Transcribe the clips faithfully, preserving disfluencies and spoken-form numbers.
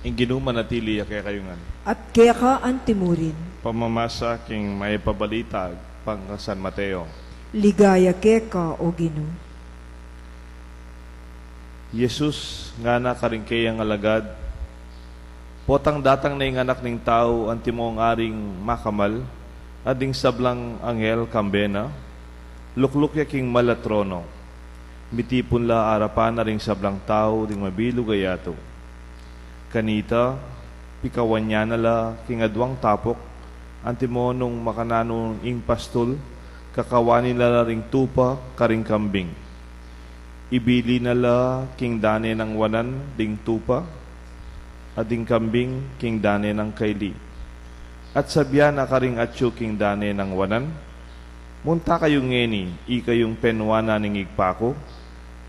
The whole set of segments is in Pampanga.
Ing Ginu manatili ya kekayu ngan. At keka antimurin. Pamamasa king Mayap a Balita agpang kang San Mateo. Ligaya keka, O Ginu. Jesus ngana karing kayang alagad, "Potang datang ne ing Anak ning Tau antimong aring makamal, at ding sablang anghel kambe na, lukluk ya king mal a trono. Mitipun la arapan na ring sablang tau ding mabilug a yatu. Kanita, pikawan ya na la king aduang tapuk, antimo nung makananu ing pastul, kakawanin na la ring tupa karing kambing. Ibili na la king dane nang wanan ding tupa, at ding kambing king dane nang kaili. At sabian na karing atyu king dane nang wanan, 'Munta kayu ngeni, ikayung penwanan ning Ibpa ku.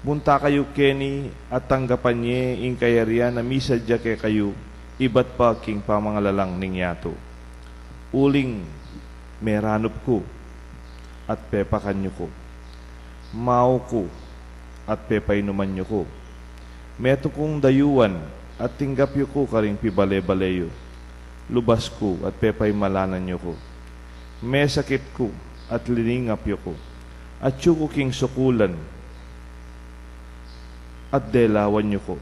Munta kayu keni at tanggapan ye ing kayarian a misadya kekayu ibat pa king pamangalalang ning yatu. Uling meranup ku at pepakan yu ku. Mau ku at pepainuman yu ku. Metung kung dayuan at tinggap yu ku karing pibale-bale yu. Lubas ku at pepaimalanan yu ku. Mesakit ku at liningap yu ku. Atyu ku king sukulan at delawan yu ku.'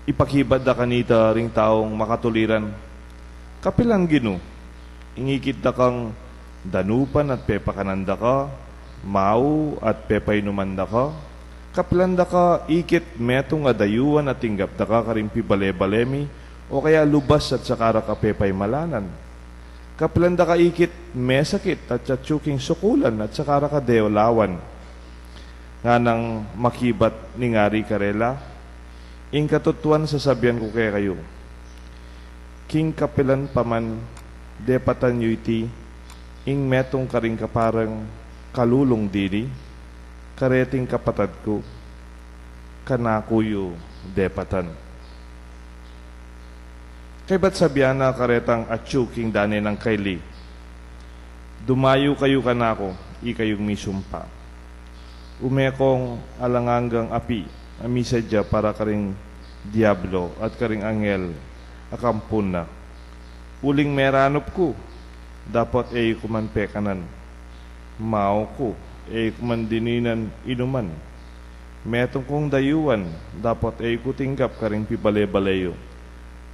Ipakibat da kanita ring taung makatuliran, 'Kapilan, Ginu, ing ikit da kang danupan at pepakanan da ka, mau at pepainuman da ka? Kapilan da ka ikit metung a dayuan at tinggap da ka karing pibale-bale mi, o kaya lubas at saka da ka pepaimalanan? Kapilan da ka ikit mesakit at atyu king sukulan at saka da ka delawan?' Nganang makibat ning ari karela, 'Ing katutuan sasabian ku kekayu, king kapilan pa man depatan yu iti, ing metung karing kaparang kalulung dili, kareting kapatad ku, kanaku yu depatan.' Kaybat sabian na karetang atyu king dane nang kaili, 'Dumayu kayu kanaku, ikayung misumpa. Ume kong alang anggang api a misadya para karing diablo at karing anghel a kampun na. Uling meranup ku, dapot e yu ku man pekanan. Mau ku, e yu ku man dininan inuman. Metung kung dayuan, dapot e yu ku tinggap karing pibale-bale yu.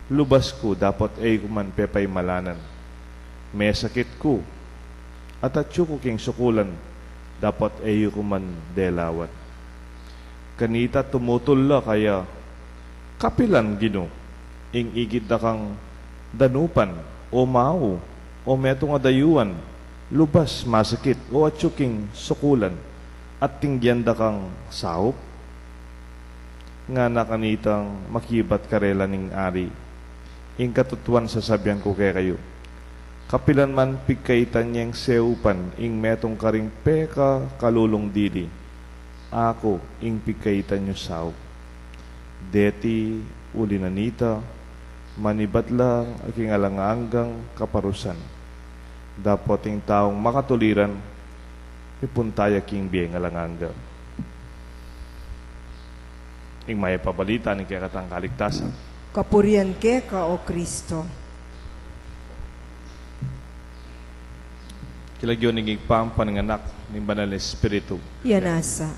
Lubas ku, dapot e yu ku man pepaimalanan. Mesakit ku at atyu ku king sukulan, dapot e yu ku man delawan.' Kanita tumutul la kaya, 'Kapilan, Ginu, ing ikit da kang danupan, o mau, o metung a dayuan, lubas, masakit, o atyu king sukulan, at tinggian da kang saup?' Ngana kanitang makibat karela ning ari, 'Ing katutuan sasabian ku kekayu, kapilan man pigkaitan yeng saupan ing metung karing pekakalulung dili, aku ing pigkaitan yu saup. Deti uli na nita, manibat la king alang anggang kaparusan. Dapot ing taung makatuliran, mipunta ya king bieng alang angga.' Ing Mayap a Balita ning kekatang kaligtasan. Kapurian keka, O Kristo. King lagyu ning Ibpa, ning Anak, ning Banal a Espiritu. Iya nasa.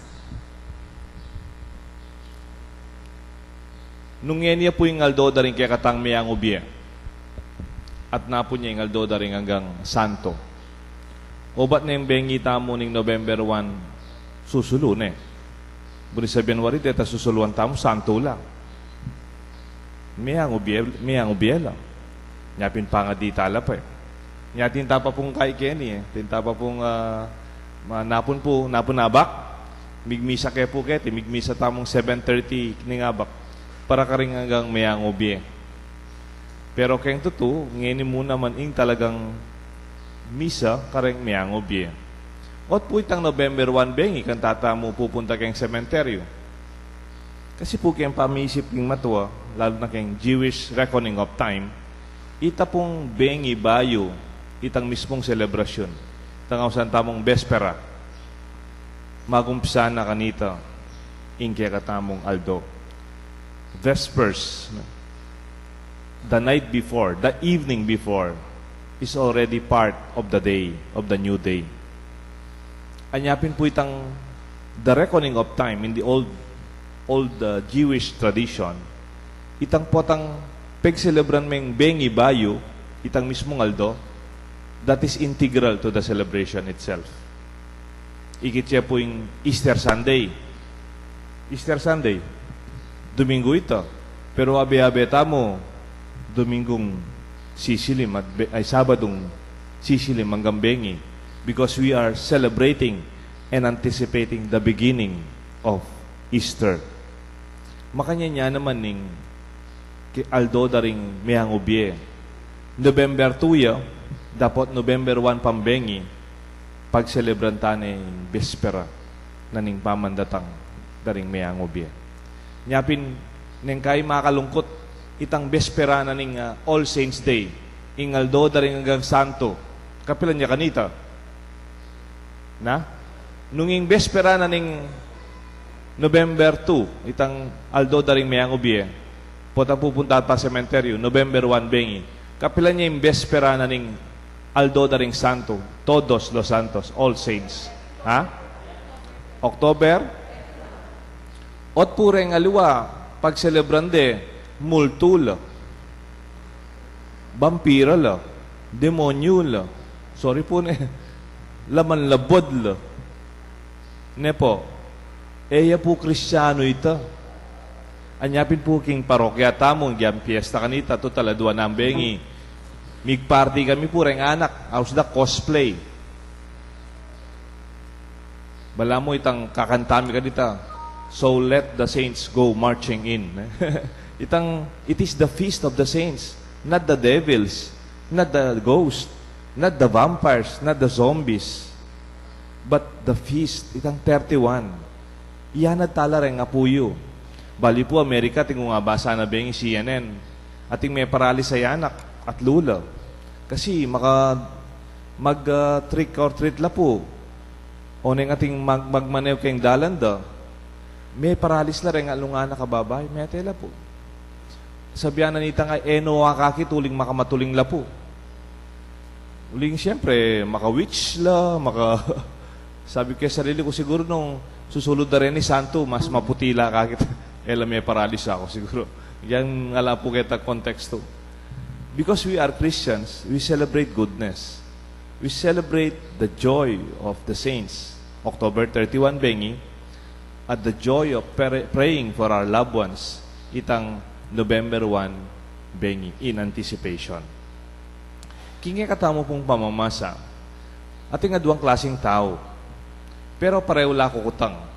Nung ngeni ya pu ing aldo da ring kekatang meangu bie, at napun ya ing aldo da ring anggang santo. Obat neng bengi tamu ning November one, susulu ne. Buri sabian wari, deta susuluan tamu, santo la. Meangu bie, meangu bie la. Nya pin pangadi tala pa e. Nya atin ta pa pung kai keni e. Atin ta pa pung, ah, ma-, napun pu, napun abak. Migmisa ke pu keti, migmisa tamung seven thirty ning abak. Para karing anggang meangu bie. Pero keng tutu, ngeni mu naman ing talagang misa kareng meangu bie. Ot pu itang November one bengi, kanta tamu pupunta keng sementeryu. Kasi pu keng pamisip ning matua, lalu na keng Jewish reckoning of time, ita pung bengi bayu itang mismung selebrasyun, itang ausan tamung bespera, magumpisa na kanita ing kekatamung aldo. Vespers, the night before, the evening before, is already part of the day, of the new day. Anya pin pu itang the reckoning of time in the old, old, uh, Jewish tradition, itang potang pegselebran meng bengi bayu, itang mismung aldo, that is integral to the celebration itself. Ikit ye pu ing Easter Sunday. Easter Sunday, Domingo ita. Pero abe-abe tamu, Domingung sisilim at be-, ay, Sabadung sisilim anggang bengi. Because we are celebrating and anticipating the beginning of Easter. Makanyan ya naman ning ki-, aldo da ring meangu bie. November two ya, dapot November one pang bengi, pagselebran ta ne ing bespera na ning pamandatang da ring meangu bie. Nya pin, neng kai makalungkut, itang bespera na ning, ah, All Saints Day, ing aldo da ring anggang santo. Kapilan ya kanita? Na? Nung ing bespera na ning November two, itang aldo da ring meangu bie, potang pupunta ta sementeryu, November one bengi. Kapilan ya ing bespera na ning aldo da ring santo, Todos los Santos, All Saints? Ha? October? Ot pu reng aliwa, pagselebran de, multu la, bampira la, demonyu la, sorry pu ne, laman labud la. Ne pu, e ya pu Kristianu ita. Anya pin pu king parokya tamu, agyang piesta kanita, tutal adua nang bengi. Mig-party kami pu reng anak, aus da cosplay. Balamu itang kakanta mi kanita, "So let the saints go marching in." Itang, it is the feast of the saints, not the devils, not the ghosts, not the vampires, not the zombies, but the feast, itang thirty-one. Iyanad tala reng apu yu. Bali pu Amerika, atin kung abasa na bengi C N N, ating meparalis a anak, atlu la. Kasi maka-, mag, ah, trick or treat la pu. O neng ating mag-, magmaneho keng dalan da, meparalis la reng atlung anak a babai, mete la pu. Sabian na nitang, e no akakit uling makamatuling la pu. Uling siyempre, maka-witch la, maka-, sabi ku king sarili ku, siguru nung susulud da reni santu, mas maputi la akakit. E la meparalis aku, siguru. Yan ala pu keta kontekstu. Because we are Christians, we celebrate goodness. We celebrate the joy of the saints. October thirty-one bengi, at the joy of pray-, praying for our loved ones, itang November one bengi, in anticipation. King kekatamu pung pamamasa, ating aduang klaseng tau, pero pareho la kukutang.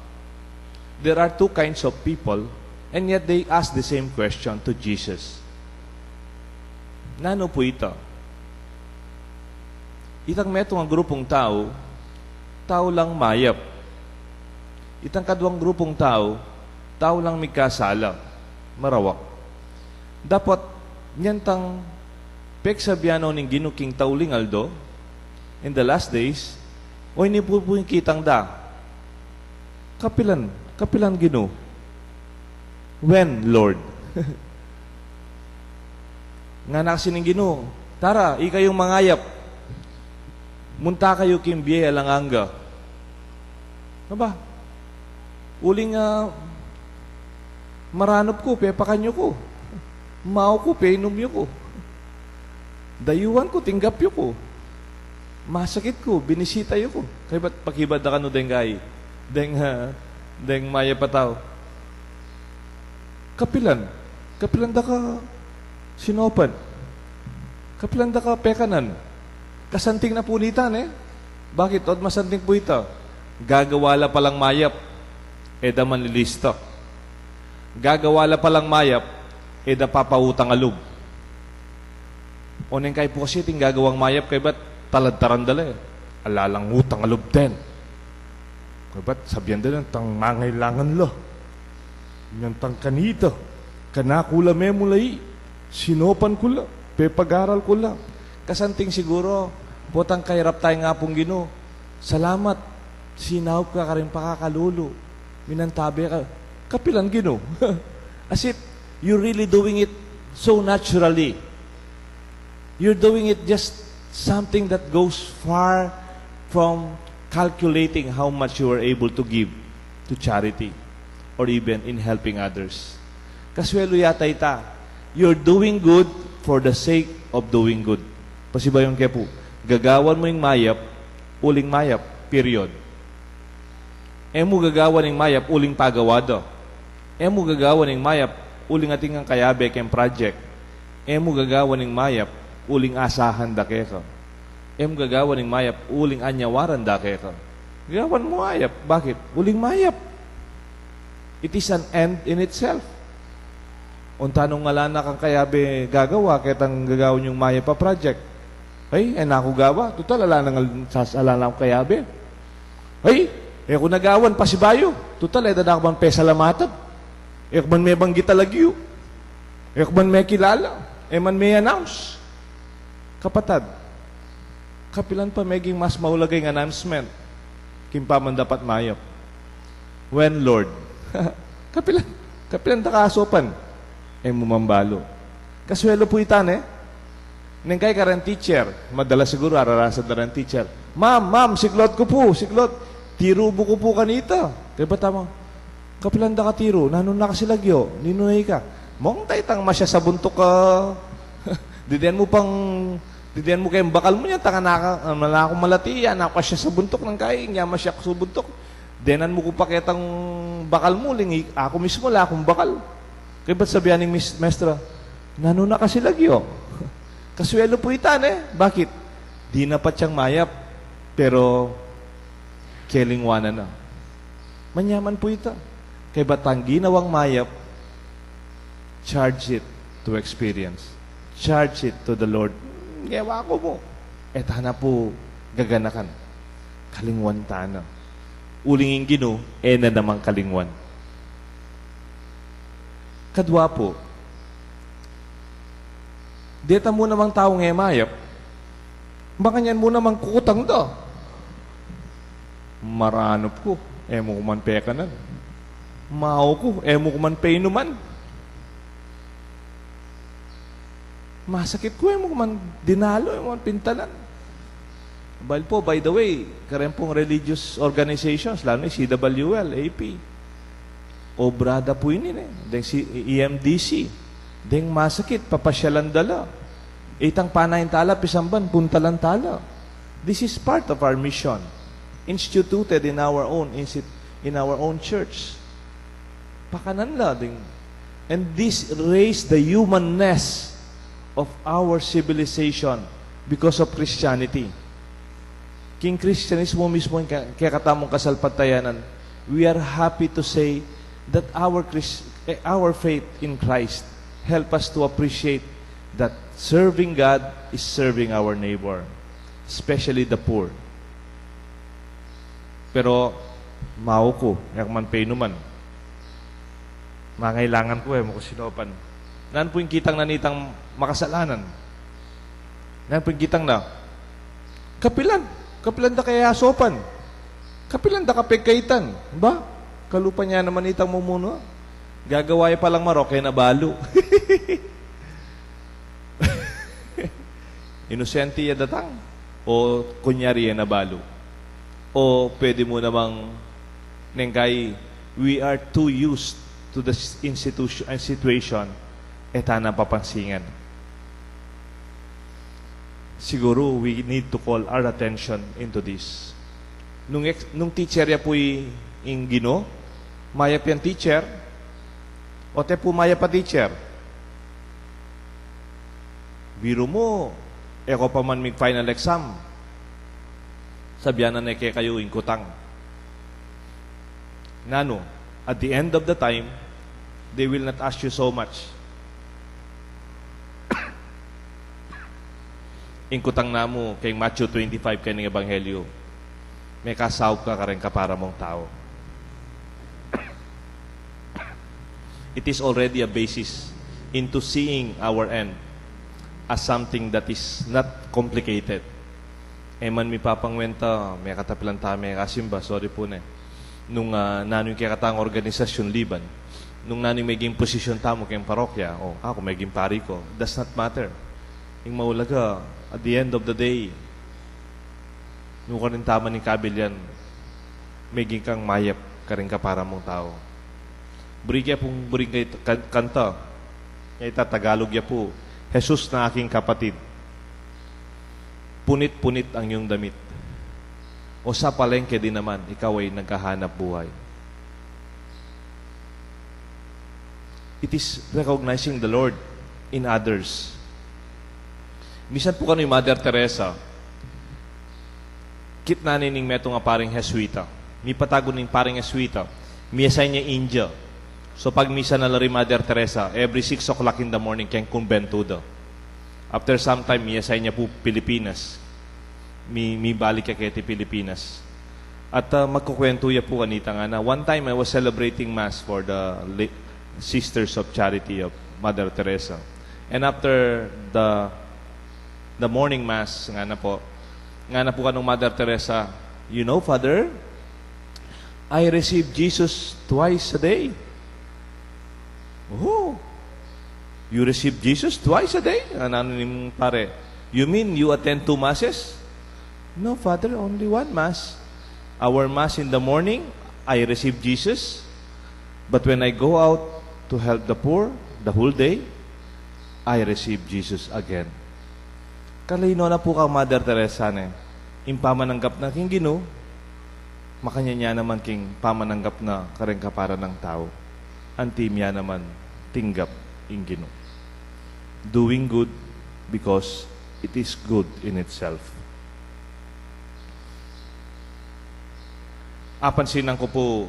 There are two kinds of people, and yet they ask the same question to Jesus. Nanu pu ita? Itang metung a grupung tau, tau lang mayap. Itang kaduang grupung tau, tau lang migkasala, marawak. Dapot, nyan tang pegsabian no ning Ginu king tauling aldo, in the last days, o ini pu pu ing kitang da. Kapilan, kapilan Ginu? When, Lord? Ngana kasi ning Ginu, tara, ikayung mangayap. Munta kayu king bie alang angga. Aba, uling, ah, maranup ku, pepakan yu ku. Mau ku, peinum yu ku. Dayuan ku, tinggap yu ku. Masakit ku, binisita yu ku. Kaybat pakibat da kanu deng kai, deng, ah, deng mayap a tau. Kapilan, kapilan da ka sinopan? Kapilan da ka pekanan? Kasanting na pu nita, ne? Bakit? Ot masanting pu ita. Gagawa la palang mayap, e da manlilista. Gagawa la palang mayap, e da papautang a lub. O neng kai pu kasi ating gagawang mayap kaybat taladtaran da la, e. Ala lang utang a lub den. Kaybat sabian da la, tang mangailangan la. Nyan tang kanita, kanaku la memula i, sinopan ku la, pepagaral ku la. Kasanting siguru, potang kairap taya ning Apung Ginu, salamat, sinaup ka karing pakakalulu, minantabe ka, kapilan Ginu? As if, You're really doing it so naturally. You're doing it just something that goes far from calculating how much you are able to give to charity or even in helping others. Kasuelu yata ita, you're doing good for the sake of doing good. Pasibayu ke pu, gagawan mu ing mayap, uling mayap, period. E mu gagawan ing mayap uling pagawa da. E mu gagawan ing mayap uling atin kang kayabe keng project. E mu gagawan ing mayap uling asahan da keka. E mu gagawan ing mayap uling anyawaran da keka. Gagawan mu mayap. Bakit? Uling mayap. It is an end in itself. Onta nung ala na kang kayabe gagawa, ketang gagawan yung mayap a project. Ay, e na ku gawa. Tutal, ala nang, ala na kung kayabe. Ay, e ku na gawan, pasibayu. Tutal, e da na ku man pesalamatan. E ku man mebanggit a lagyu. E ku man mekilala. E man me-announce. Kapatad, kapilan pa meging mas maulaga ing announcement king pamandapat mayap? When, Lord? Kapilan, kapilan da ka asopan? E mu man balu. Kasuelu pu ita, ne? Neng kai kareng teacher, madalas siguru ararasan da reng teacher, "Ma'am, ma'am, siklaud ku pu, siklaud. Tiru mu ku pu kanita." Kaybat tamu, "Kapilan da ka tiru? Nanu na kasi lagyu? Ninu na ika?" Mong taytang masya sa buntuk ka. Diden mu pang, diden mu keng bakal mu nya, tanga na ka, ah, mala ku malati, ya na ku asya sa buntuk, neng kai, nya masya ku sa buntuk. Denan mu ku pa ketang bakal mu, uling i-, aku mismu, ala kung bakal. Kaybat sabian ning mis-, mestra, "Nanu na kasi lagyu?" Kasuelu pu ita, ne? Bakit? Dinapat yang mayap, pero kelingwanan na. Manyaman pu ita. Kaybat tang ginawang mayap, charge it to experience. Charge it to the Lord. Ngewa ku mu. E tana pu gaganakan. Kalingwan tana. Uling ing Ginu, e na namang kalingwan. Kadwa pu, deta mu namang taung e mayap, makanyan mu namang kukutang da. Maranup ku, e mu ku man pekanan. Mau ku, e mu ku man peinuman. Masakit ku, e mu ku man dinalu, e mu ku man pintalan. Bahil pu, by the way, kareng pung religious organizations, lalu na ing C W L, A P, obra da pu ini, ne? Deng si E M D C, deng masakit, papasyalan da la. Itang panayan tala pisamban, puntalan tala. This is part of our mission, instituted in our own insti-, in our own church. Pakanan la ding. And this raised the humanness of our civilization because of Christianity. King Kristiyanismo mismu, ing ke-, kekatamung kasalpantayanan, we are happy to say that our Chris-, eh, our faith in Christ help us to appreciate that serving God is serving our neighbor, especially the poor. Pero mau ku, e ku man peinuman. Mangailangan ku, e mu ku sinopan. Nanu pu ing kitang na nitang makasalanan? Nanu pu ing kitang na? Kapilan, kapilan da ka e asopan? Kapilan da ka pegkaitan? Ba? Kalupa ne naman itang mumunu. Gagawa ya palang marok, e na balu. Inosente ya datang, o kunyari e na balu. O pwede mu namang neng kai, we are too used to the s-, institution and situation, e ta na papansingan. Siguru we need to call our attention into this. Nung ex-, nung teacher ya pu i-, ing Ginu, mayap yang teacher, o te pu mayap a teacher. Biru mu, e ko pa man mig-final exam, sabian na ne kekayu ing kutang. Nanu, at the end of the time, they will not ask you so much. Ing kutang na mu, keng Matthew twenty-five, keng Ebanghelyo, mekasaup ka kareng kapara mung tau. It is already a basis into seeing our end as something that is not complicated. E man mi papangwenta, mekatapilan ta mekasimba, sorry pu ne. Nung, ah, nanu ing kekatang organisasyun liban, Nung nanu ing meging posisyon tamu keng parokya, o aku meging pari ko, does not matter. Ing maulaga, at the end of the day, nukarin tamu ning kabilyan, meging kang mayap karing kapara mung tau. Buri ke pung, buri ke kan-, kanta. Ita Tagalog ya pu, "Jesus na aking kapatid. Punit-punit ang iyong damit. O sa palengke din naman, ikaw ay naghahanap buhay." It is recognizing the Lord in others. Misan pu kanu i Mother Teresa, kitnan ne ning metung a paring Jesuita. Mipatago ning paring Jesuita, mi-assign ya India. So pagmisa na la ri Mother Teresa, every six o'clock in the morning, keng kumbento da. After some time, mi-assign ya pu Pilipinas. Mi-, mibalik ya keti Pilipinas. At, ah, magkukwento ya pu kanita ngana, "One time I was celebrating Mass for the la-, Sisters of Charity of Mother Teresa. And after the, the morning Mass," ngana pu, ngana pu kanung Mother Teresa, "You know, Father, I receive Jesus twice a day." "Oh, you receive Jesus twice a day?" Ngana ning pare. "You mean you attend two masses?" "No, Father, only one mass. Our mass in the morning, I receive Jesus. But when I go out to help the poor the whole day, I receive Jesus again." Kalaino na pu kang Mother Teresa ne, ing pamananggap na king Ginu, makanyan ya naman king pamananggap na kareng kapara nang tau, anti mya naman tinggap ing Ginu. Doing good because it is good in itself. Apansinan ku pu,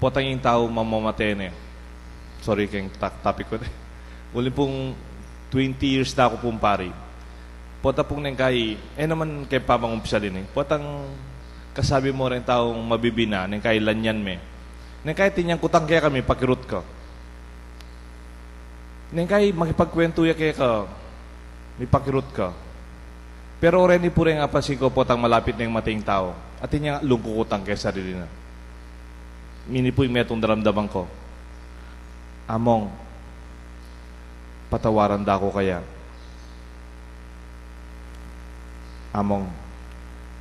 potang ing tau mamamate ne. Sorry, keng ta-, topic ku ne. Uli pung twenty years da ku pung pari. Pota pung neng kai, e naman keng pamangumpisal ini. Potang kasabi mu reng taung mabibina, neng kai lanyan me. Neng kai atin yang kutang keka, mipakirut ka. Neng kai makipagkwentu ya keka, mipakirut ka. Pero oreni pu reng apansin ku, potang malapit neng mate ing tau, atin yang lungkukutang keng sarili na. Ini pu ing metung daramdaman ku, "Among, patawaran da ku kaya? Among,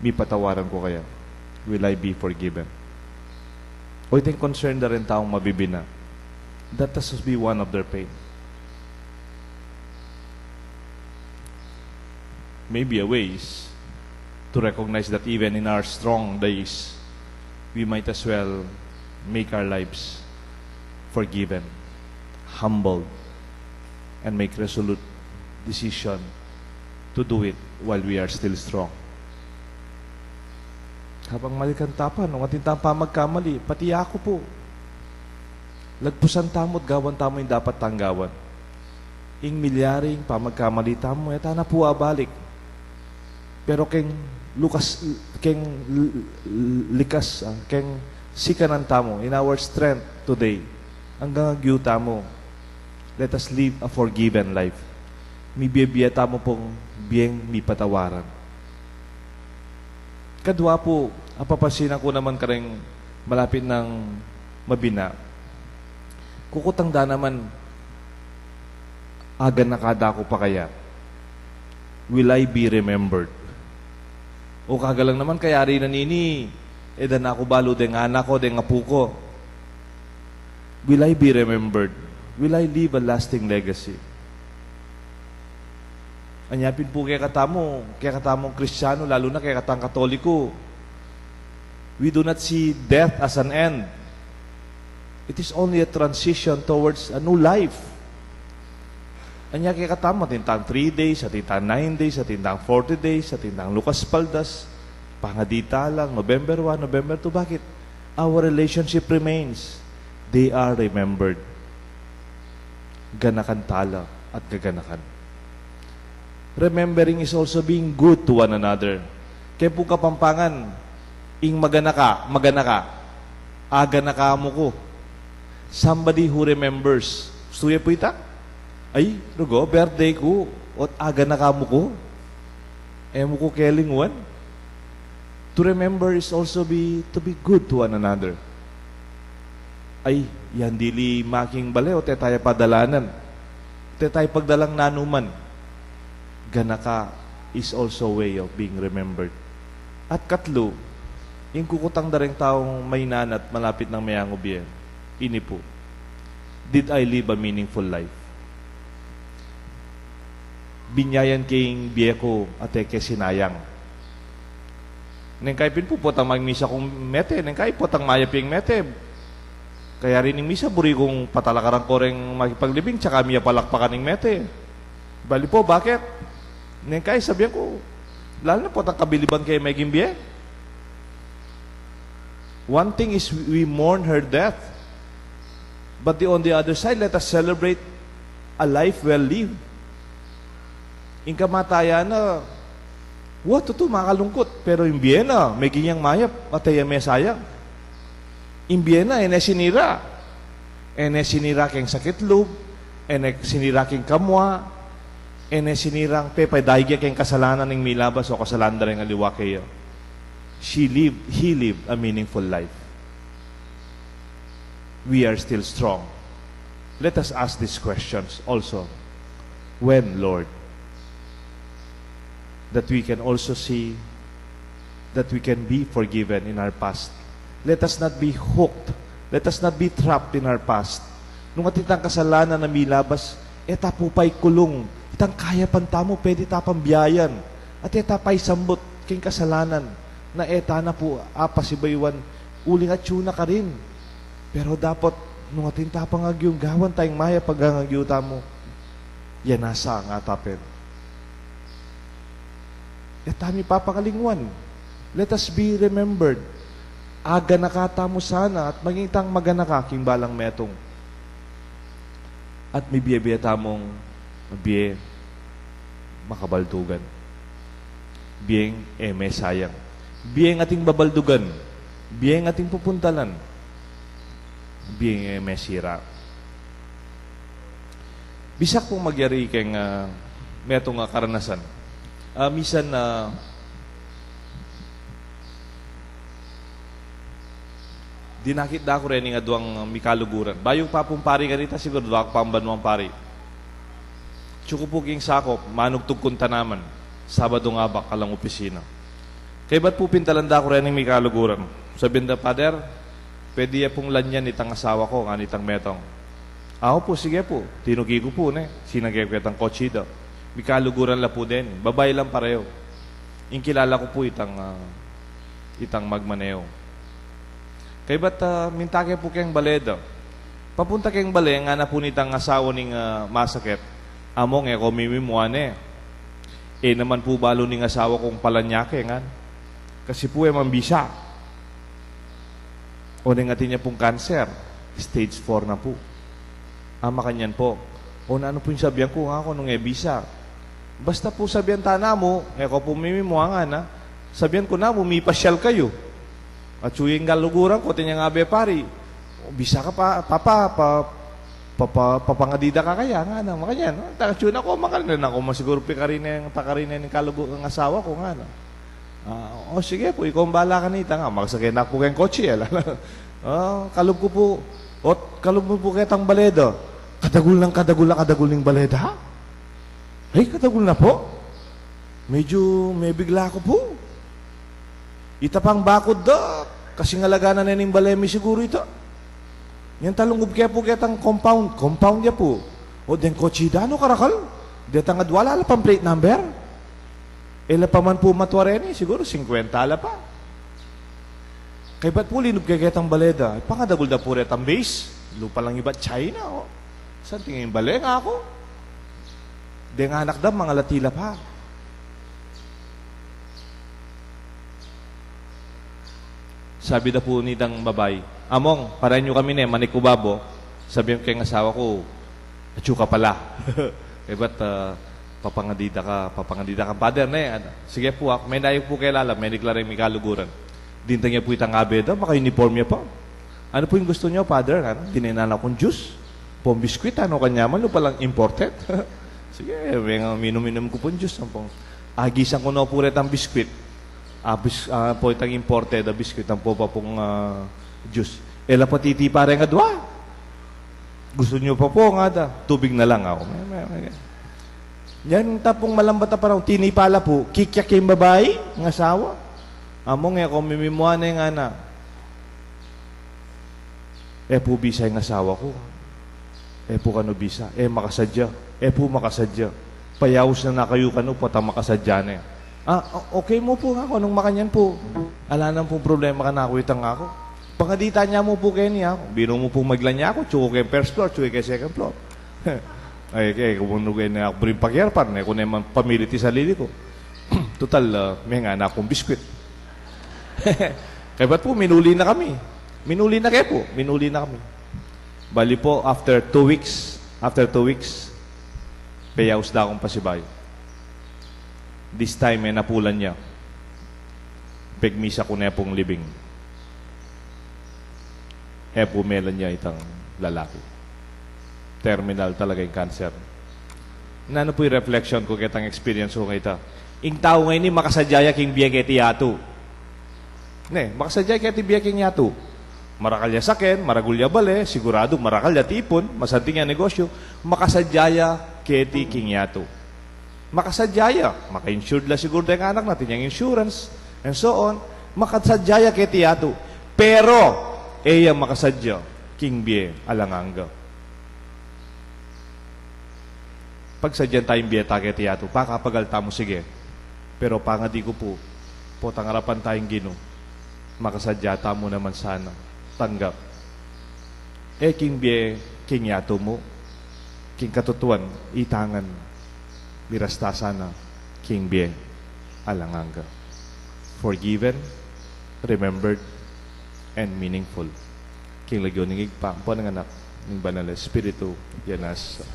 mipatawaran ku kaya? Will I be forgiven?" O, ita ing concern da reng taung mabibina. That has to be one of their pain. Maybe a ways to recognize that even in our strong days, we might as well make our lives forgiven, humbled, and make resolute decision to do it while we are still strong. Habang malikan ta pa, nung atin tang pamagkamali, pati aku pu, lagpusan tamu at gawan tamu ing dapat tang gawan. Ing milyaring pamagkamali tamu, e ta na pu abalik. Pero keng lukas, keng l-, l-, likas, ah, keng sikanan tamu, in our strength today, anggang agyu tamu, let us live a forgiven life. Mibie-bie tamu pung bieng mipatawaran. Kadua pu, apapansinan ku naman kareng malapit nang mabina. Kukutang da naman, "Aganaka da ku pa kaya? Will I be remembered?" O, kaga lang naman kayari na nini, e da na ku balu deng anak ku, deng apu ku. Will I be remembered? Will I leave a lasting legacy? Anya pin pu kekatamu, kekatamung Kristiano, lalu na kekatang Katoliko, we do not see death as an end. It is only a transition towards a new life. Anya kekatamu, atin tang three days, atin tang nine days, atin tang forty days, atin tang lukas paldas, pangadi ta lang, November one, November two. Bakit? Our relationship remains. They are remembered. Ganakan ta la at gaganakan. Remembering is also being good to one another. Keng pung Kapampangan, ing maganaka, maganaka, aganaka mu ku. Somebody who remembers. Gustu ye pu ita? Ay, rugo, birthday ku, ot aganaka mu ku. E mu ku kelingwan. To remember is also be, to be good to one another. Ay, yan dili making bale o te taya padalanan. Te taya pagdalang nanuman. Ganaka is also a way of being remembered. At katlu, ing kukutang da reng taung mainanat malapit nang meangu bie, ini pu, "Did I live a meaningful life?" Binyayan ke ing bie ku, e te ke sinayang. Neng kai pin pu, potang magmisa kung mete, neng kai potang mayap ing mete. Kaya rin ing misa, buri kung patalakaran ko reng makipaglibing, tsaka mi apalakpakan ing mete. Bali pu, bakit? Neng kai sabian ku, lalu na potang kabiliban ke meging bie. One thing is, we mourn her death. But the, on the other side, let us celebrate a life well lived. Ing kamatayan na, wa, tutu, makalungkut. Pero ing bie na, meging yang mayap, e taya mesayang. Ing bie na, e ne sinira. E ne sinira keng sakit lub, e ne sinira keng kamua, e ne sinirang pepadaig ya keng kasalanan ning milabas o kasalanan da reng aliwa keya. She lived, he lived a meaningful life. We are still strong. Let us ask these questions also. When, Lord? That we can also see that we can be forgiven in our past. Let us not be hooked. Let us not be trapped in our past. Nung atin tang kasalanan a milabas, e ta pu paikulung. Itang kayapan tamu, pwede ta pang biayan. At e ta paisambut keng kasalanan na e ta na pu apasibayuan, uling atyu na karin. Pero dapot, nung atin ta pang agyung gawan tayang mayap a agyu tamu, yan na sa nga tapen. E ta mi papakalingwan. Let us be remembered. Aganaka tamu sana at maging tang maganaka king balang metung. At mibie-bie tamung bie makabaldugan. Bieng e mesayang. Bieng ating babaldugan. Bieng ating pupuntalan. Bieng e mesira. Bisa pung magyari keng, ah, metung a karanasan. Ah, misan, ah, dinakit da ku rening aduang mikaluguran. Bayu pa pung pari kanita, siguru adua ku pang banuang pari. Atyu ku pu king sakop, manugtug kung tanaman. Sabadung abak, alang opisina. Kaybat pu pintalan da ku rening mikaluguran. Sabian da, "Pader, pwede ya pung lanyan itang asawa ku," ngana nitang metung. "Awa pu, sige pu." Tinuki ku pu, ne. Sinage ku itang kotse da. Mikaluguran la pu deni. Babai lang pareho. Ing kilala ku pu itang, ah, itang magmaneho. Kaybat, ah, minta ke pu keng bale da. Papunta keng bale, ngana pu nitang asawa ning, ah, masakit, "Among, e ko mimimua ne. E naman pu balu ning asawa kung palanyake," ngana. "Kasi pu e man bisa. O neng atin ya pung cancer, stage four na pu." "A, makanyan pu." "O nanu pu ing sabian ku," ngana ku, "nung e bisa?" "Basta pu sabian ta namu, e ko pu mimimua," ngana. "Sabian ku namu, mipasyal kayu." Atyu ya ing kaluguran ku, atin yang abe pari. "O, bisa ka pa, papa, pa, papa, papangadi da ka kaya?" ngana. "Makanyan, atyu na ku, makanyan na ku, masiguru pikarine, pakarine ning kalugu-, ning asawa ku," ngana. "Ah, o, sige pu, ikaw ang bahala kanita," ngana. Magsake na pu keng kotse, ala. Ah, kalub ku pu, ot, kalub mu pu ketang bale da. Kadagul nang kadagul a kadagul ning bale da. Ay, kadagul na pu. Medyu mebigla ku pu. Ita pang bakud da, kasing alaga na ne ning bale mi siguru ita. Inyang talungub ke pu ketang compound, compound ya pu. O, deng kotse da, no karakal? Detang adua, ala pang plate number. E la pa man pu matua reni, siguru singkwenta la pa. Kaybat pu linub ke ketang bale da, pangadagul da pu retang base, lupa lang ibat China, o. Santing ing bale, ngana ku. Deng anak da, mangalati la pa. Sabi da pu nitang babai, "Among, parayan yu kami ne, manik ku babo." Sabian ku keng asawa ku, "Atyu ka pala." Kaybat, ah, "Papangadi da ka, papangadi da kang pader ne." Ano, "Sige pu, ak, mendayu pu keng lalam, menikla reng mikaluguran." Dintang ya pu itang abe da, maka-uniform ya pa. "Ano pu ing gustu yu, pader?" Ano, "Tinenan akung juice. Pong biskwit, ano, kanyaman, lupa lang imported." "Sige, minum-minum ku pung juice," ampong. Agisan ku na pu retang biskwit. Abis, ah, pu itang imported a biskwit, ampo pa pung, ah, juice. E la patitipa reng adua. Gustu yu pa pu, ngada? Tubig na lang, aku. Me, me, me. Yan tapung malambat a panaun, tinipa la pu, kikyak ing babai, ing asawa. Among e ku mimimua ne, ngana. E pu bisa ing asawa ku. E pu kanu bisa. E makasadya. E pu makasadya. Payaus na na kayu kanu potang makasadya ne. Ah, o-, okay mu pu, ngaku, nung makanyan pu. Ala naman pung problema kanaku itang ngaku. Pangaditan ya mu pu keni, aku. Binu mu pu maglan ya aku, atsu ku keng first floor, atsu ke keng second floor. Ay, ke, kumunu keni aku buri pakiarpan, e ku ne man pamili ing sarili ku. Tutal, ah, me, ngana kung biskwit. Kaybat pu, minuli na kami. Minuli na ke pu, minuli na kami. Bali pu, after two weeks, after two weeks, peyaus da kung pasibayu. This time, e na pu lan ya. Pigmisa ku ne pung libing. E pu melan ya itang lalaki. Terminal talaga ing cancer. Nanu pu ing reflection ku ketang experience ku ngeni? Ing tau ngeni, makasadya ya king bie keti yatu. Ne, makasadya ya keti bie king yatu. Marakal ya saken, maragul ya bale, siguradu marakal ya tipun, masanting ya negosyu, makasadya ya keti king yatu. Makasadya ya, maka-insured la siguru deng anak na, atin yang insurance, and so on. Makasadya ya keti yatu. Pero, e ya makasadya king bie alang angga. Pagsadyan ta ing bie ta keti yatu, pakapagal tamu, sige. Pero pangadi ku pu, potang arapan ta ing Ginu, makasadya tamu naman sana tanggap. E king bie king yatu mu, king katutuan, itangan, miras ta sana king bie alang angga. Forgiven, remembered, and meaningful. King lagyu ning Ibpa, ampo ning Anak, ning Banal a Espiritu, ya nasa